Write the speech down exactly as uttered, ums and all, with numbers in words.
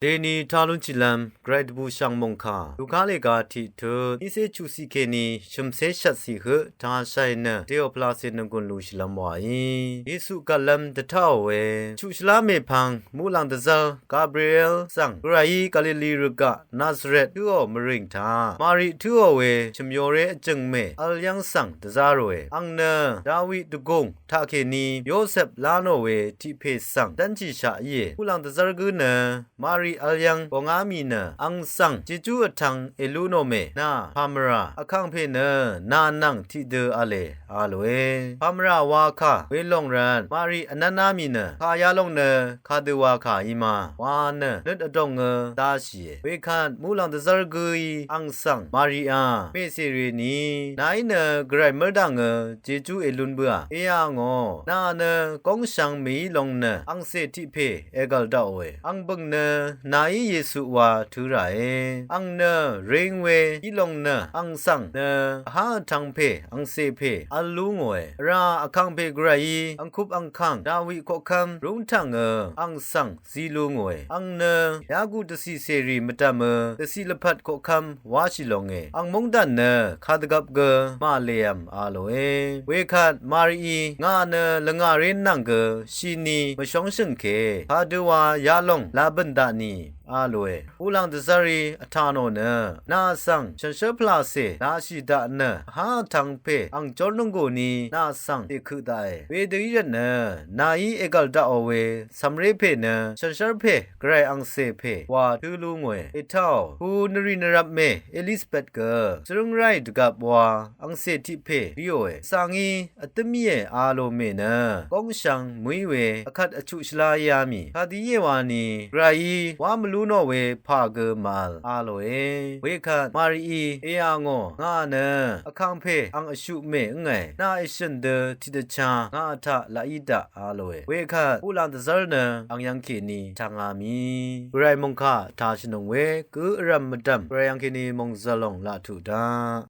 Deni talun chilvm gvray dvbù shv̀ng mòngkà luka lèga tiq tut ícé chuqsi kèní shø̀mcé shvtsi høq tashai nø deò pvlacè nvgùn lushìlvm wàí. Yesu gvtlvm dvtáò we chuqshvlá mèpvng muqlàng dvzv́r Gabriel svng gvrayí Galili rvgaq Nazaret tǿò mvrìng taq Mari tǿò we chø̀myoré vjø̀ngmè vl yv́ng svng dvzá ròe. Àng nø Dawi dvgùng taqkèní Yosep lá nò we tiq pè svng dv́nshìshaq íe. Muqlàng dvzv́r gǿ nø Mari vl yv́ng bòngá mì nø àng svng Jejú vtvng èlú nòmè nà pàmvrà vkàngpè nø nà nvng tiqdø v̄le a lòe. Pàmvrà wakà welòng rvt Mari vnv́ná mì nø kà yalòng nø kadø wakà í ma wa nø nøt vdòngø dashìe. Wekvt muqlàng dvzv́r gǿí àng svng Mariá mèsèreni nàí nø gvray mv́rdàngø Jejú èlun bøà. Eyà ngò nà nø góngshvng mèí lòng nø àngcè tiq pè ègv̀l daqòe. Àng bø̀ng nø nàí Yesu wa tø̄ ràe. Àng nø ring we í lòng nø àng svng nø vhá vtvng pè àngcè pè vl lú ngòe. Vrá vkàngpè gvrayí àngkup àngkàng Dawi koqkv́m rúngtv̀ngø àng svng zí lú ngòe. Àng nø yaku dvcì cèrì mvdv̀mø dvcì lvpat koqkv́m wáshì longe. Àng móngdàn nø kadvgvp gø màlèvm a lòe. Wekvt Marií ngà nø lvngàré nvng gø shini mvshóngshø̀ngke kadøwa yalòng labø̀n daqni a lòe. Muqlàng dvzv́rí vtà nò nø nà svng shànshér pvlàcè lashì daq nø vhá vtvng pè àng jór nònggùni nà svng dèkøq daqe. Wedø í rvt nø nàí ègv̀l daqò we cv̀mré pè nø shànshér pè gvray àngcè pè wa tø̄ lú ngòe. Ètáò hu nvrì nvrvpmè Elisabet gø svrøng ráì dvgvp wa àngcè tiq pè ríòe. Vsvngí vdǿm íe a lò mè nø góngshvng mø̀í we vkvt vchuq shvlá íá mì kadø íe wani gvrayí wá mvlú nò we pà gø màvl a lòe. Wekvt Marií eyà ngò ngà nø vkàngpè àng vshuq mè ǿngàe. Nà èshø̀n dø tiqdvchá ngà taq laq í daq a lòe. Wekvt muqlàng dvzv́r nø àng yv́ng kèní tv̀ngá mì gvray mòngkà tashìnøng we gø vrv̀m mvdv̀m gvray yv́ng kèní mòngzv̀l lòng laq tuq daq.